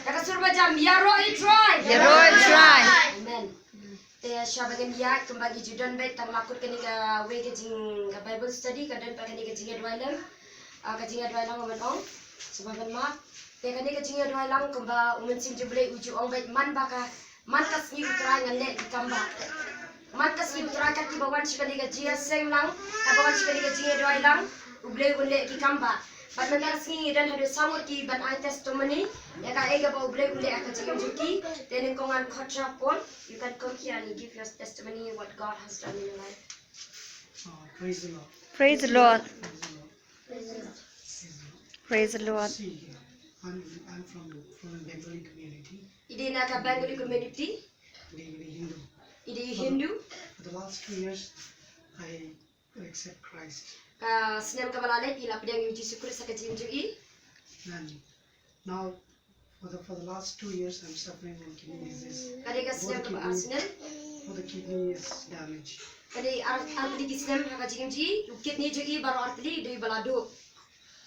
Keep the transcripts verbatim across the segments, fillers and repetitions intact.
Da ka sur ba jam, ïaroh ïa u Trai. Ïaroh ïa u Trai. Amen. Te shuwa ba ngin ïaid, kumba ngi ju don beit, tang ba kut kane kawei ka jing, ka Bible study, ka don pat kane ka jingïaduwai lang. Ah, ka jingïaduwai lang, nga wan ong. Shuwa ban map. Te kane ka jingïaduwai lang, kumba u Mynsiem jong U Blei u ju ong beit, man ba ka, man ka sngi U Trai ngan leh ki kam ba. Man ka sngi U Trai, kat kiba wan sha kane ka jingïaseng lang, kat ba wan sha kane ka jingïaduwai lang, U Blei un leh ki kam ba. Bad mynta ka sngi ngi don haduh saw ngut kiban ai testimony ïa kaei kaba U Blei u leh ha ka jingim jong ki. Te nyngkong ngan khot sha Paul, you can come here and give your testimony what God has done in your life. Uh, praise the Lord. Praise the Lord. Praise the Lord. Praise the Lord. Praise the Lord. See, I'm, I'm from, from a Bengali community. I dei na ka Bengali community. I dei, I dei Hindu. I dei Hindu. For the, for the last two years, I accept Christ. Ka snem kaba la leit, i la pdiang ïa U Jisu Khrist ha ka jingim jong i. And now, for the, for the last two years, I'm suffering from kidney disease. Ka dei ka snem kaba ar snem. Both the kidney, both the kidney is damaged. Ka dei ar, artylli ki snem ha ka jingim jong i, u kidney jong i baroh artylli i dei ba la duh.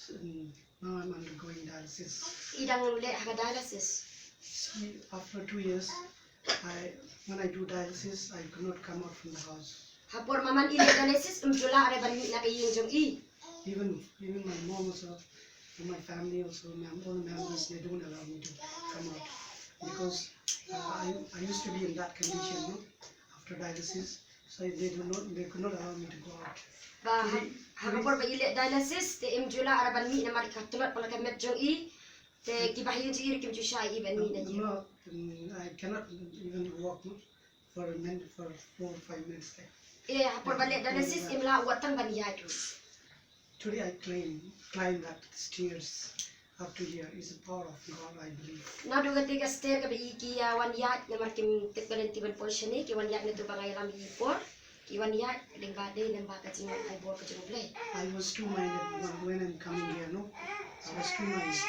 So, mm, now I'm undergoing dialysis. I dang leh ha ka dialysis. See, after two years, I, when I do dialysis, I could not come out from the house. Ha por ba man i leh dialysis, ym ju lah re ban mih na ka ïing jong i. Even, even my mom also, and my family also, mem-, all the members, they don't allow me to come out. Because, uh, I, I used to be in that condition, no? After dialysis, so they do not, they could not allow me to go out. Ba ha, ha ka por ba i leh dialysis, te ym ju lah re ban mih namar ka tlot palat ka met jong i. Te kiba ha ïing jong i ruh kim ju shah ïa i ban mih na ïing. No, mm, I cannot even walk, no, for a minute, for four or five minutes, like. Eh, ha por ba leh dialysis, im lah wat tang ban ïaid ruh. Today I climb, climb that stairs up to here. Is the power of God, I believe. Naduh kata ka stair kaba i ki ïa wan ïaid, namar kim tip ka lynti ban poi shane, ki wan ïaid naduh ba nga ïalam ïa i por. Ki wan ïaid lyngba dei lyngba ka jingwan ai bor ka jong U Blei. I was two-minded when, when I'm coming here, no? I was two-minded.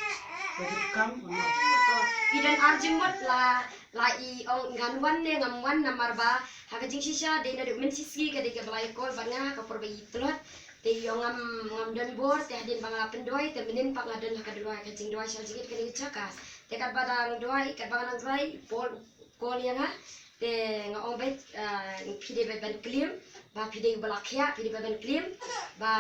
Whether to come or not. Oh, i don ar jingmut la, la i ong ngan wan ne ngam wan namar ba ha ka jingshisha dei naduh mynshisngi ka dei kaba la ïa call bad nga ha ka por ba i tlot. Te i ong ngam, ngam don bor, te hadien ba nga la pynduwai, te mynnin pat nga don ha ka duwai, ka jingduwai sha jingit kane ka jaka. Te katba dang duwai, katba nga dang duwai, Paul call ïa nga. Te nga ong beit, ah, phi dei beit ban claim, ba phi dei uba la khiah, phi dei beit ban claim, ba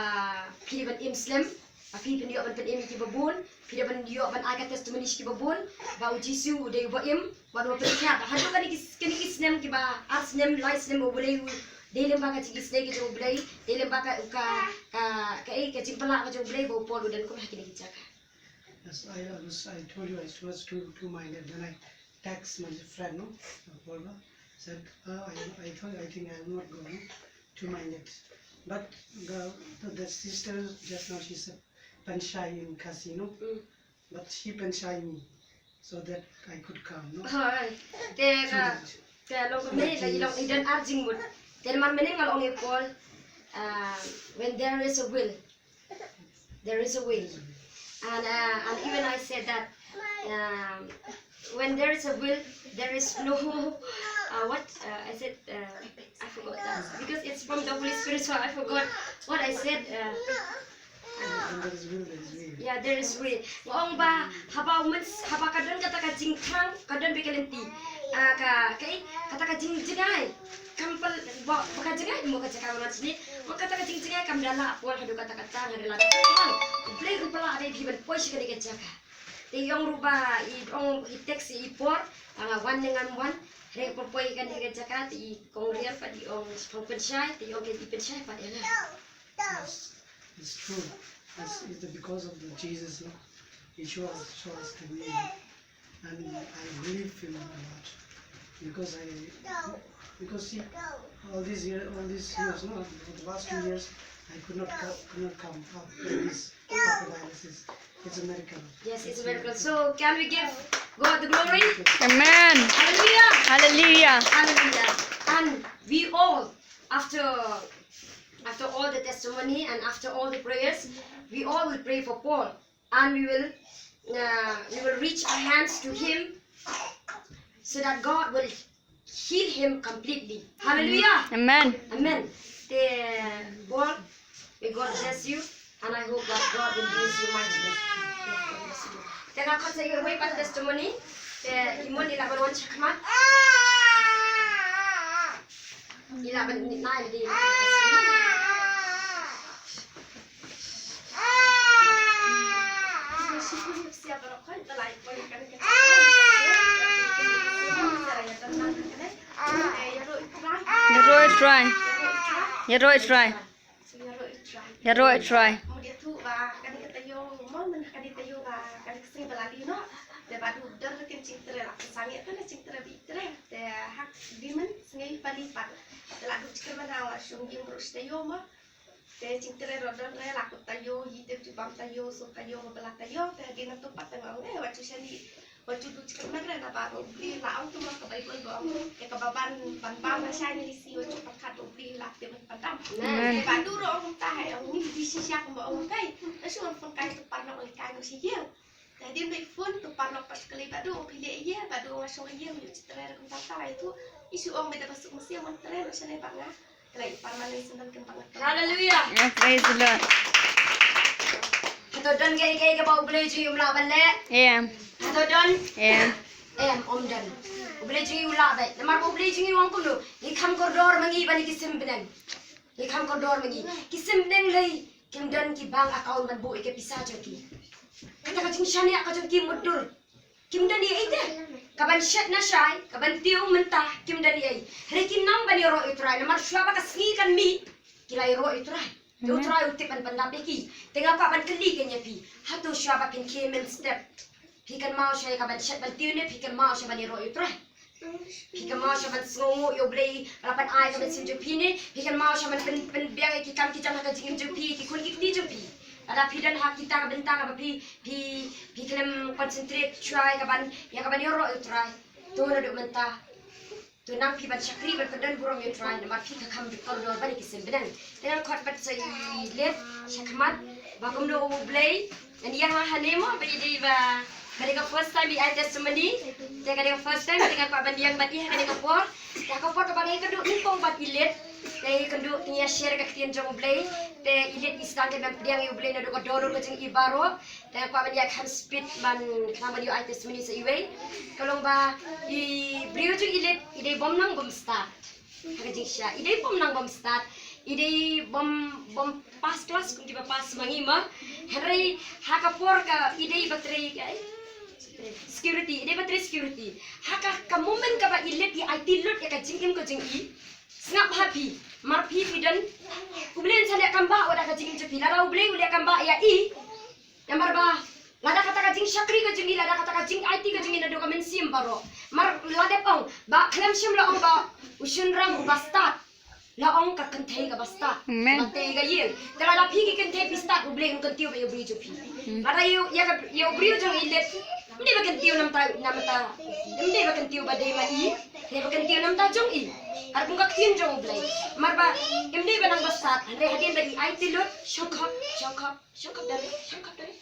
phi dei ban im slem, ba phi pynïoh ban pynim ïa kiba bun, phi dei ban ïoh ban ai ka testimony sha kiba bun, ba U Jisu u dei uba im, bad uba pynkhiah, ba haduh kane ki, kane ki snem kiba, ar snem, lai snem ba U Blei u dei lem ba ka jingisynei ka jong U Blei, dei lem ba ka, ka, ka, ka, eh, ka jingpynlah ka jong U Blei ba u Paul u don kum ha kine ki jaka. Yes, I, I was, I told you I was two, two-minded. Then I text my friend, no, Volva, said, uh, I, I thought, I think I will not go, no, two-minded. But the, the, the sister just now, she said, Panshai in Khasi, no? Mm. But she Panshai me, so that I could come, no? Alright. Te ka, te long kumne, la i long i don ar jingmut. Te namar mynne nga la ong ïa Paul, uh, when there is a will, there is a way. And, uh, and even I said that, um, when there is a will, there is no, uh, what? Uh, I said, uh, I forgot that. Because it's from the Holy Spirit, so I forgot what I said. Uh, uh, yeah, there is way. Nga ong ba, haba u Myns-, haba ka don kata ka jingthrang, ka don beit ka lynti. Ah, ka, ka, kata ka jingjngai. Kam pal-, ba, ba ka jngai mo ka jaka ba ngan sni. Mo kata ka jingjngai kam da lah poi haduh katta katta, nga da lah poi. U Blei un pynlah bad phi ban poi sha kane ka jaka. Te i ong ruh ba i ong i text i por, ah, nga wan ne ngam wan. Hynrei por poi kane ka jaka te i kong Riam pat i ong shaphang pynshai, te i ong i pynshai pat ïa nga. Yes, it's true. It's, it's the, because of the Jesus, no? He show us, show us the way. And I believe him a lot. Because I, because see, all these year, all these years, no, for the last two years, I could not co-, could not come up with this, after dialysis. It's a miracle. Yes, it's a miracle. So can we give God the glory? Amen. Hallelujah. Hallelujah. Hallelujah. And we all, after, after all the testimony and after all the prayers, we all will pray for Paul. And we will, uh, we will reach our hands to him so that God will heal him completely. Hallelujah. Amen. Amen. Te, Paul, may God bless you, and I hope that God will bless you mightily. Yeah, God bless you. Te nga khot sa iwei pat testimony. Te i Mon i lah ban wan shakhmat. I lah ban nai di. Ïaroh ïa u Trai. Ïaroh ïa u Trai. Ïaroh ïa u Trai. Ïaroh ïa u Trai. Mo, dei tu ba kane ka taïew, mo, myn kane ka taïew ba kane ka sngi ba la leit noh. Te ba duh dor ka jingtrei, la ka sangeh ka jingtrei ba i trei. Te hap dei myn sngi ba leit pat. Te la duh jingkyrmen ha la shong ïing ruh shi taïew mo. Te jingtrei ruh don re, la kut taïew, ïa te ju bam taïew, suk taïew, ba la taïew. Te hadien nangta pat te nga ong, eh, wat ju shaniah. Wat ju duh jingkyrmen re, naba U Blei la ong, kumba ka Baibl ba ong, ïa kaba ban, ban bam lashai na lisi, wat ju pyrkhat ba U Blei la tip ban pyndam. Amen. Te ba duh ruh ong kumta, ha ong ngi dei shisha kumba ong kai. Te shu ong pynkai te paralok lehkai ngi sha ïing. Te hadien ba i phone te paralok pat shu kylli ba duh ong phi leh ïa, ba duh ong nga shong ha ïing, ïoh jingtrei re kumta ta ïa tu. I shu ong ba da ba suk mynsiem wan trei ruh shane bad nga. Hallelujah. Yeah, praise the Lord. Hato don kaei kaei kaba U Blei jong ngi um lah ban leh? Em. Hato don? Em. Em, ym don. U Blei jong ngi u lah beit. Namar ba U Blei jong ngi u ong kumno? Ngi kham kordor ma ngi bad ngi ki sim bneng. Ngi kham kordor ma ngi. Ki sim bneng lei kim don ki bank account ban buh ïa ki pisa jong ki. Kata ka jingshaniah ka jong ki mutdur. Kim don ei ei te. Ka ban shet na shai, ka ban tiew mynta, kim don ei ei. Hynrei ki nang ban ïaroh ïa u Trai, namar shuwa ba ka sngi kan mih, ki la ïaroh ïa u Trai. Te u Trai u tip ban pyndap ïa ki. Te nga kwah ban kylli kane ïa phi. Hato shuwa ba phin khie mynstep, phi kynmaw shuwa ïa ka ban shet ban tiew ne phi kynmaw shuwa ban ïaroh ïa u Trai? Phi kynmaw shuwa ban sngewnguh ïa U Blei, ba la pyn-ai ka mynsiem jong phi ne phi kynmaw shuwa ban pyn, pynbiang ïa ki kam ki jam ha ka jingim jong phi, ki khun ki kti jong phi. Lada phi don ha kita ka bynta kaba phi, phi, phi khlem concentrate shuwa ïa ka ban, ïa ka ban ïaroh ïa u Trai. To naduh mynta, to nang phi ban shakri ban pyndon burom ïa u Trai, namar phi ka kham kordor bad ïa ki sim bneng. Te ngan khot pat sa i Leit shakhmat, ba kumno U Blei, ngan ïeng lang hangne mo, ba i dei ba, ka dei ka first time i ai testimony. Te ka dei ka first time, te nga kwah ban ïeng bad i ha kane ka por. Te ha ka por kaba nga ïakynduh nyngkong bad i Leit, te ïakynduh, te ngi ïa share ka ktien jong U Blei. Te i Leit i sdang te ban pdiang ïa U Blei naduh ka dohnud ka jong i baroh. Te nga kwah ban ïakham speed ban khnang ban ïoh ai testimony sa iwei. Ka long ba i briew jong i Leit i dei bym nang bym stad. Ha ka jingshisha i dei bym nang bym stad. I dei bym, bym pass class kum kiba pass ma ngi mo. Hynrei ha ka por ka i dei ba trei ka, eh, security, i dei ba trei security. Ha ka, ka moment kaba i Leit i aiti lut ïa ka jingim ka jong i. Sngap ha phi, mar phi phi don. U Blei un sa leh kam bah wat ha ka jingim jong phi. Lada U Blei u leh kam bah ïa i, namar ba lada kata ka jingshakri ka jong i, lada kata ka jingaiti ka jong i naduh ka mynsiem baroh. Mar la dep ong ba khlem shym la ong ba u shynrang uba stad. La ong ka kynthei kaba stad. Amen. Ba tei ka ïing. Te lada phi ki kynthei phi stad, U Blei un kyntiew bad ïa u briew jong phi. Hmm. Lada ïa u, ïa ka, ïa u briew jong i Leit, ym dei ba kyntiew namta, namta. Ym dei ba kyntiew ba dei ma i. Dei ba kyntiew namta jong i. Ar kum ka ktien jong U Blei. Mar ba ym dei ba nang ba stad. Hynrei hadien ba i aiti lut, shongkhop, shongkhop. Shongkhop dale, shongkhop dale.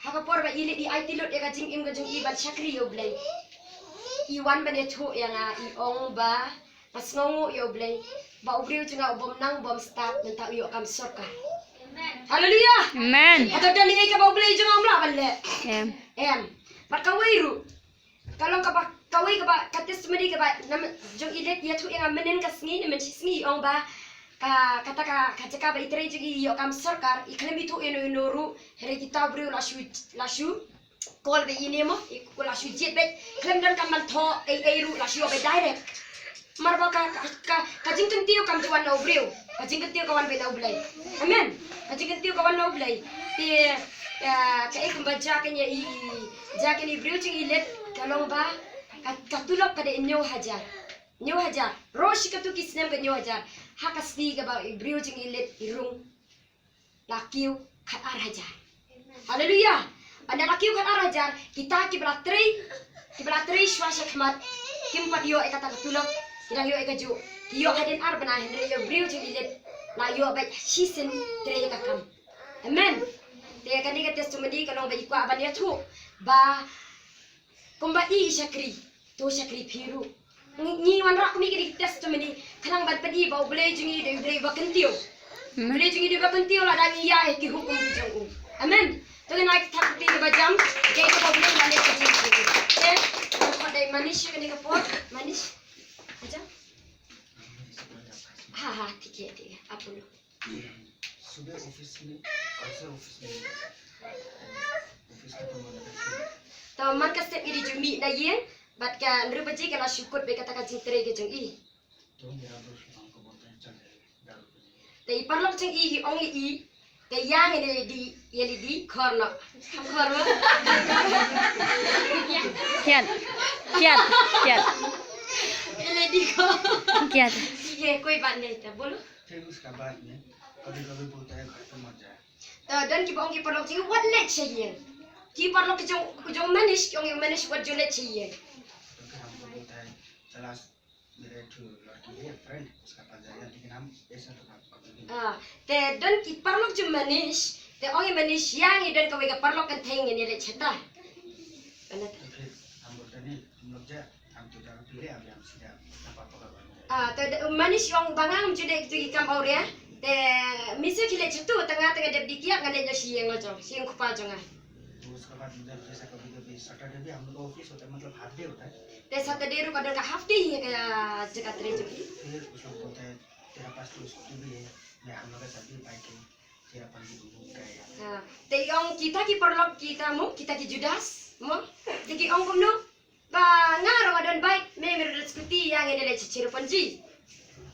Ha ka por ba i Leit i aiti lut ïa ka jingim ka jong i ban shakri ïa U Blei, i wan ban ïathuh ïa nga, i ong ba nga sngewnguh ïa U Blei ba u briew jong nga u bym nang bym stad, mynta u ïoh kam sorkar. Haleluya. Amen. Hato don ei ei kaba U Blei jong nga um lah ban leh? Em. Em. Bad kawei ruh, ka long kaba, kawei kaba, ka testimony kaba, nam, jong i Leit i ïathuh ïa nga mynnin ka sngi, ne mynshisngi, i ong ba ka, kata ka, ka jaka ba i trei jong i ïoh kam sorkar, i khlem ithuh ïano ïano ruh. Hynrei kita u briew la shu, la shu call beit ïa i ne mo, i la shu jied beit. Khlem don kam ban thoh ei ei ruh, la shu ïoh beit direct. Mar ba ka, ka, ka, ka jingkyntiew kam ju wan na u briew. Ka jingkyntiew ka wan beit na U Blei. Amen. Ka jingkyntiew ka wan na U Blei. Te, eh, kaei kumba jia kane i, jia kane i briew jong i Leit, ka long ba ka, ka tulop ka dei hynñiew hajar. Hynñiew hajar. Ruh shi katto ki snem ka hynñiew hajar. Ha ka sngi kaba i briew jong i Leit i rung, la kiew khatar hajar. Haleluya. Ynda la kiew khatar hajar, kita kiba la trei, kiba la trei shuwa shakhmat, kim pat ïoh ïa kata ka tulop, ki dang ïoh ïa kajuh. Ki ïoh hadien ar bnai, hynrei ïa u briew jong i Leit la ïoh beit shisien trei ïa ka kam. Amen. Te kane ka testimony ka long ba i kwah ban ïathuh ba kumba i shakri, to shakri phi ruh. Ngi, ngi wanrah kum ïa kine ki testimony khnang ban pyni ba U Blei jong ngi u dei U Blei ba kyntiew. Amen. U Blei jong ngi u dei ba kyntiew lada ngi ïa ïa ki hukum ki jong u. Amen. To ngin ai ka thap kti kaba jam, dei kaba u Blei u la leh ka jingim. Te, ko dei Manish kane ka por, Manish. Aja. Ha ha, ठीक है, ठीक है, आप बोलो। सुबह ऑफिस में, कल से ऑफिस में, ऑफिस खत्म होने का। To man ka step ïa i ju mih na ïing, bad ka hynriew baje ka la shu kut bad kata ka jingtrei ka jong i. तो मेरा दोस्त हमको बोलते हैं, "चल, दारू पीने।" Te i paralok jong i, i ong ïa i, te ïa ngi ne di, ïa li di, khor noh. Kham khor mo? Kiad. Kiad. Kiad. Ïa li di khor. Kiad. ठीक है, कोई बात नहीं था, बोलो। फिर उसका बाद में कभी-कभी बोलता है, "घर पे मत जा।" To don kiba ong ki paralok jong i wat leit sha ïing. Ki paralok ki jong, ki jong Manish, ki ong ïa u Manish wat ju leit sha ïing. तो फिर हमको बोलता है, "चला, मेरा एक ठो लड़की है, फ्रेंड, उसका पास जाएगा, लेकिन हम ऐसा तो बात कभी नहीं।" Ah, te don ki paralok jong Manish, te ong ïa Manish, ïa ngi don kawei ka paralok kynthei ngin ïa leit shata. Ana ta. तो फिर हम बोलते, "नहीं, तुम लोग जा, हम तो दारू पी ले, अभी हम सीधा अपना पापा का घर में जाएंगे।" Ah, te da-, Manish ong ba nga ngam ju leit tu i kam awria. Te misa ki leit shatu, te nga te nga dep di kiad ngan leit noh sha ïing jong, sha ïing u kpa jong nga. तो उसके बाद जब जैसा कभी-कभी सैटरडे भी हम लोग का ऑफिस होता है, मतलब हाफ डे होता है। Te Saturday ruh ka don ka half day ïa ka jaka trei jong i. फिर उसको बोलता है, "तेरा पास तो स्कूटी भी है, मैं हम लोग का साथ भी बाइक है, फिर अपन भी घूम के आएगा।" Ha. Te i ong kita ki paralok kita mo, kita ki Judas mo. Te ki ong kumno? Ba nga ruh nga don bike, me me ruh don scooty, ïa ngin ïa leit sha Cherrapunji.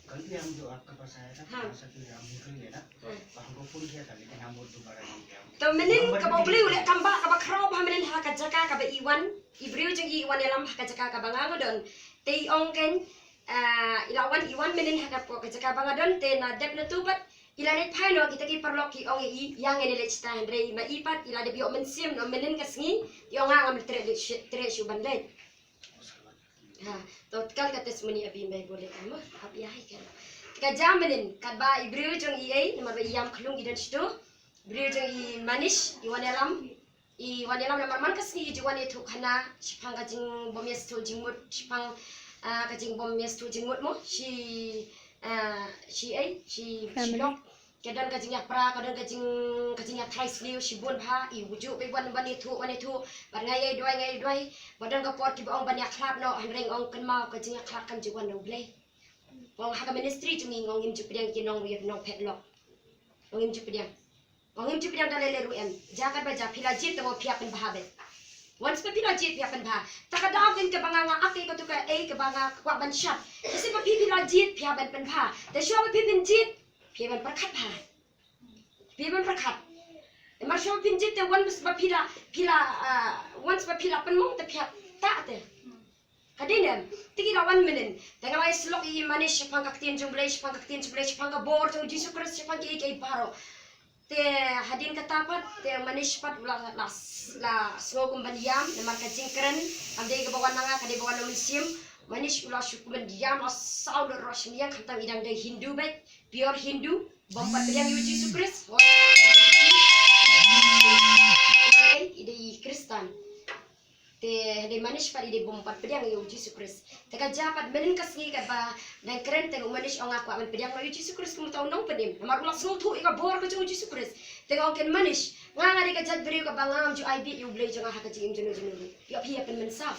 कल भी हम जो आपके पास आया था, हाँ। थोड़ा सा फिर हम निकल गए ना, हाँ। तो हमको फोन किया था, लेकिन हम वो दोबारा नहीं किया। To mynnin kaba U Blei u leh kam bha, kaba khraw bha mynnin ha ka jaka kaba i wan, i briew jong i i wan ïalam ha ka jaka kaba nga nga don. Te i ong kein, ah, i la wan, i wan mynnin ha ka, ka jaka ba nga don, te na dep na tu pat, i la leit phai noh, kita ki paralok ki ong ïa i, ïa ngin ïa leit shata, hynrei ma i pat i la dep ïoh mynsiem noh mynnin ka sngi, i ong nga ngam treh leit shi-, treh shuh ban leit. Ha, to kal ka testimony api mai bole ka mo, api ai ka. Ka jam mynnin, katba i briew jong i ei, namar ba i ïam khlung i don shatu. Briew jong i Manish, i wan ïalam, i wan ïalam namar man ka sngi i ju wan ïathuh khana, shaphang ka jingbym ïathuh jingmut, shaphang, ah, ka jingbym ïathuh jingmut mo, shi, ah, shi ei, shi, shi lok. Ka don ka jingïapra, ka don ka jing, ka jingïatrai sniew shibun bha, i u ju ba i wan ban ïathuh, wan ïathuh, bad nga ïai duwai, nga ïai duwai, bad don ka por kiba ong ban ïakhlad noh, hynrei nga ong kynmaw ka jingïakhlad kam ju wan na U Blei. Nga ong ha ka ministry jong ngi nga ong ngim ju pdiang ki nong, nongphet lok. Nga ong ngim ju pdiang. Nga ong ngim ju pdiang da lei lei ruh em. Jia katba jia phi la jied te mo phi hap pynbha beit. Once ba phi la jied phi hap pynbha. Ta ka daw kein kaba nga nga ak ei katu ka ei kaba nga kwah ban shad. Te shisien ba phi phi la jied phi hap ban pynbha. Te shuwa ba phi pynjied phi ban pyrkhat bha. Phi ban pyrkhat. Namar shuwa phin jied te once ba phi la, phi la, ah, once ba phi la pynmong te phi hap tah te. Hadien em, te ki la wan mynnin. Te nga la ïasyllok ïa i Manish shaphang ka ktien jong U Blei, shaphang ka ktien jong U Blei, shaphang ka bor jong U Jisu Khrist, shaphang kiei kiei baroh. Te hadien kata pat, te Manish pat la, la, la sngew kum ban ïam, namar ka jingkren, kam dei kaba wan na nga, ka dei ba wan na u mynsiem. Manish u la shu kum ban ïam, la saw lut roh shane ïa, khamtam i dang dei Hindu beit. Pure Hindu, bym pat pdiang ïa u Jisu Khrist. I dei i Khristan. Te dei Manish pat i dei bym pat pdiang ïa u Jisu Khrist. Te ka jia pat mynnin ka sngi katba dang kren te u Manish u ong nga kwah ban pdiang noh ïa u Jisu Khrist kum uta u nongpynim. Namar u la sngewthuh ïa ka bor ka jong u Jisu Khrist. Te nga ong kein Manish, nga nga dei ka jait briew kaba ngam ju ai bieit ïa u Blei jong nga ha ka jingim jong u jong u. Ïoh phi ïa pynmynsaw.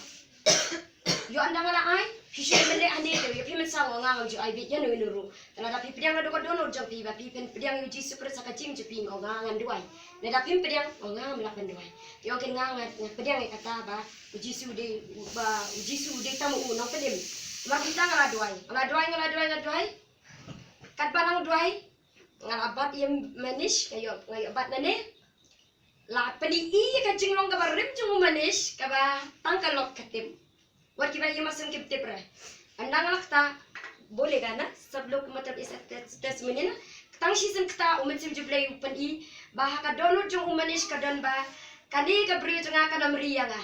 Ïoh ynda nga la ai, phi shu mynleh hangne te ïoh phi mynsaw, nga ngam ju ai bieit ïa uno uno ruh. Te lada phi pdiang naduh ka dohnud jong phi ba phi phin pdiang ïa u Jisu Khrist ha ka jingim jong phi, nga ngam duwai. Lada phim pdiang, nga ngam lah pynduwai. Te ong kein nga nga pdiang ïa kata ba u Jisu u dei, ba u Jisu u dei tang u nongpynim. Namar kita nga la duwai, nga la duwai, nga la duwai, nga la duwai. Katba nang duwai, nga la bat ïa u Manish, nga ïoh, nga ïoh bat nangne. La pyni ïa ka jinglong kaba rim jong u Manish kaba tang ka lok ka tip. Wat kiba ïa ma sum kim tip re. Ynda nga la kta, bolega na, sab lok matlab isa testimony na. Tang shisien kta u Mynsiem jong u Blei u pyni ba ha ka dohnud jong u Manish ka don ba kane ka briew jong nga kan ym ri ïa nga.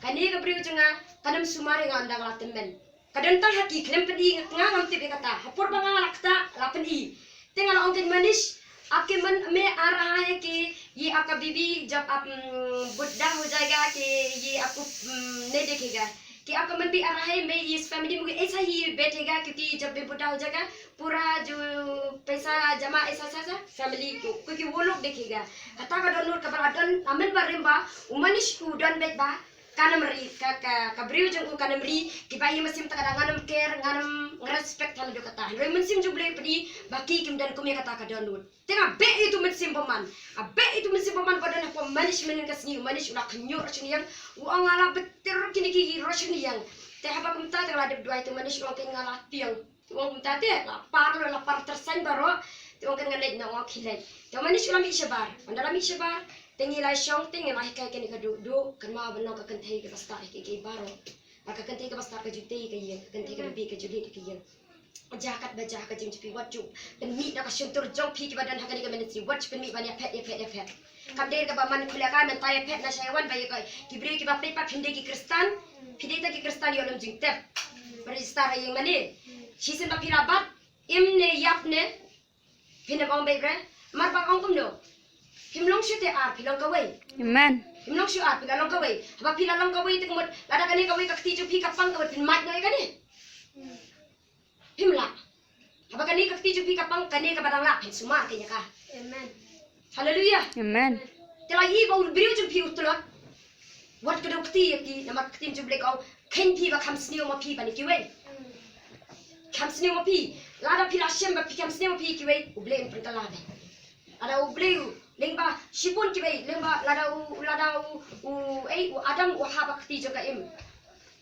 Kane ka briew jong nga kan ym sumar ïa nga ynda nga la tymmen. Ka don tang ha ki khlem pyni, nga ngam tip ïa kata. Ha por ba nga la kta la pyni. Te nga la ong kein Manish, आपके मन में आ रहा है कि ये आपका बीवी जब आप, उम, बुढ़ा हो जाएगा कि ये आपको, उम, नहीं देखेगा। Ki ap ka man bi ar hai mei is family mo ki aisa hi bethega, kyunki jab bhi bura ho jayega, pura jo paisa jama aisa sa sa family ko, kyunki wo log dekhega. Kata ka dohnud kaba la don, amen ba rim ba u manush u don beit ba kan ym ri, ka, ka, ka briew jong u kan ym ri, kiba ïa mynsiem ta ka dang ngan ym care, ngan ym respect, haduh katta. Hynrei u Mynsiem jong U Blei u pynpaw ba ki kim don kum ïa kata ka dohnud. Te nga beh ïa utu u mynsiem bymman. Nga beh ïa utu u mynsiem bymman ba don hapoh u manush mynhynnin ka sngi. U manush u la khynñiuh roh shynriang. U ong nga la bynta kine ki roh shynriang. Te haba kumta te nga la dep duwai, te u manush u ong kein nga la tieng. Te u ong kumta te la par, la par tyrsain baroh. Te u ong kein nga leit noh, nga ong khie leit. Te u manush u la mih shabar. Ynda la mih shabar, te ngi la shong, te ngi la hikai kane ka duh duh, kynmaw ban long ka kynthei kaba stad ha kiei kiei baroh. Ba ka kynthei kaba stad ka ju tei ka ïing, ka kynthei kaba bieit ka ju leit ha ka ïing. Jaka ba jaka ka jingjia phi, wat ju pynmih na ka shyntur jong phi kiba don ha kane ka ministry, wat ju pynmih ban ïaphet, ïaphet, ïaphet. Kam dei kaba man khuleh ka mynta ïaphet na sha ïawan ba ïa ka, ki briew kiba peit pat phin dei ki Khristan, phi dei ta ki Khristan ïoh lem jingtep. Register ha ïing mane. Shisien ba phi la bat, im ne ïap ne, phin ym ong beit re, mar ba ong kumno. Phim long shuh te ar, phi long kawei. Amen. Phim long shuh ar, phi la long kawei. Haba phi la long kawei te ka mut, lada kane kawei ka kti jong phi ka pang, ka mut phin mad noh ïa kane. Phim lah. Haba kane ka kti jong phi ka pang, kane kaba dang lah phin sumar kein ïa ka. Amen. Haleluia. Amen. Te la ïohi ba u briew jong phi u tlot. Wat ka dei u kti ïa ki, namar ka ktien jong U Blei ka ong, kheiñ phi ba kham sniew ma phi ban ïa kiwei. Kham sniew ma phi. Lada phi la shem ba phi kham sniew ma phi ïa kiwei, U Blei un pynkylla beit. Lada U Blei u, lyngba shibun kiwei, lyngba lada u, lada u, u, ei, u Adam u hap ha ka kti jong ka Im.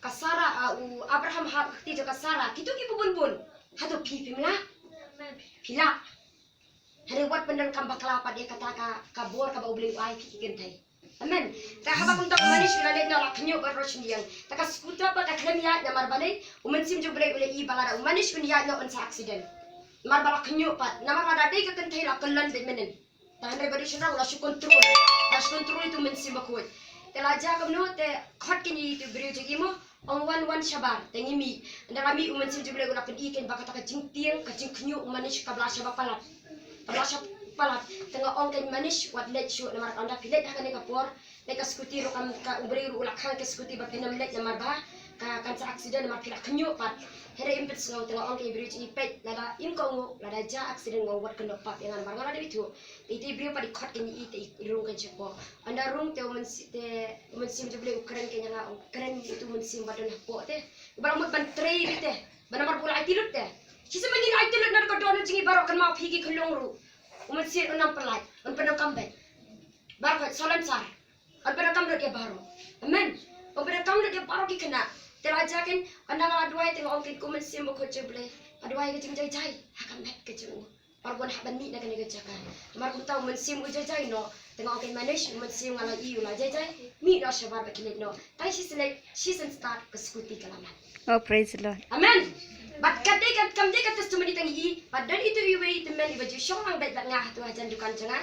Ka Sara, ah, u Abraham hap ha ka kti jong ka Sara. Kito ki bun bun. Hato phi phim lah? Phi lah. Hynrei wat pyndonkam bakla pat ïa kata ka, ka bor kaba U Blei u ai ïa ki kynthei. Amen. Te haba kumta u manush u la leit noh, la khynñiuh bad roh shynriang. Te ka scooter pat ka khlem ïaid namar balei, u Mynsiem jong U Blei u la ïohi ba lada u manush un ïaid noh un sa accident. Namar ba la khynñiuh pat, namar lada dei ka kynthei la kyllon beit mynnin. Te hynrei ba dei shynrang u la shu control. La shu control ïa utu u Mynsiem Bakhuid. Te la jia kumno te khot kein ïa utu u briew jong ngi mo. Ong wan, wan shabar, te ngi mih. Ynda la mih u Mynsiem jong U Blei u la pyni kein ba kata ka jingtieng, ka jingkhynñiuh u manush kaba la shah ba palat. Kaba la shah palat. Te nga ong kein manush wat leit shuh namar ynda phi leit ha kane ka por, leit ka scooty ruh kam, ka U Blei ruh u la khang ka scooty ba phin ym leit namar ba ka kan sa accident namar phi la khynñiuh pat. Hynrei im pynsngew, te nga ong kein briew jong ngi peit, lada im kohnguh, lada jia accident nga wat kynnoh pap ïa nga namar nga la dep ithuh. Te ite briew pat i khot kein ïa i te i rung kein shapoh. Ynda rung te u Mynsiem, te u Mynsiem jong U Blei u kren kein ïa nga, u kren ïa utu u mynsiem ba don hapoh te. Uba la mut ban trei beit te. Ba namar ba u la aiti lut te. Shisien ba ngin aiti lut na ka dohnud jong ngi baroh, kynmaw phi ki khyllung ruh. U Mynsiem un nang pynlait, un pyndonkam beit. Baroh khoit, Salem Sar. Un pyndonkam lut ïa baroh. Amen. Un pyndonkam lut ïa baroh ki khynnah. Te la jia kein, ynda nga la duwai te nga ong kein ko Mynsiem Bakhuid jong U Blei, nga duwai ka jingjai jai ha ka met ka jong u. Baroh ban hap ban mih na kane ka jaka. Namar kumta u Mynsiem u jai jai noh, te nga ong kein manush, u Mynsiem nga la ïohi u la jai jai, mih noh shabar ba kin leit noh. Tang shisien leit, shisien start ka scooty ka la mat. Oh, praise the Lord. Amen. Bad ka dei ka, kam dei ka testimony tang ïa i, bad don itu iwei i tymmen iba ju shong lang beit bad nga hato hajan dukan jong nga.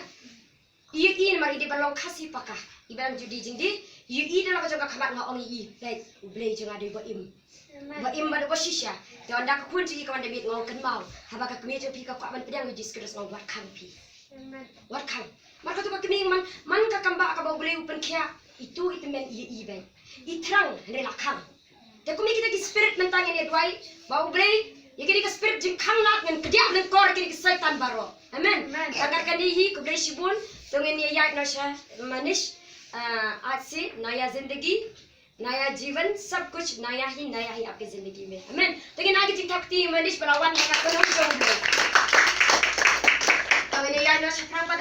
I ïohi namar i dei ba long Khasi paka. I ba dang ju die jingdie. I ïohi da la ka jong ka khmat nga ong ïa i. Beit, U Blei jong nga dei ba im. Amen. Ba im bad ba shisha. Te ynda ka khun jong i ka wan da miet nga ong kynmaw. Haba ka kmie jong phi ka kwah ban pdiang ïa U Jisu Khrist nga ong wat khang phi. Amen. Wat khang. Mar kato ka kmie man, man ka kam ba kaba U Blei u pynkhiah. Itu i tymmen i ïohi beit. I thrang hynrei la khang. Te kum ïa kita ki spirit mynta ngin ïa duwai ba U Blei, ïa kine ki spirit jingkhang lad ngan kdiah lyngkor ïa kine ki Satan baroh. Amen. Amen. Tang kane hi khublei shibun, to ngin ïa ïaid noh sha manush, ah, aaj se naya zindagi, naya jeevan, sab kuch naya hi, naya hi aapki zindagi mein. Amen. To ngin ai ki jingthap kti manush ba la wan ha ka kynhun jong U Blei. To ngin ïa ïaid noh shaphrang pat.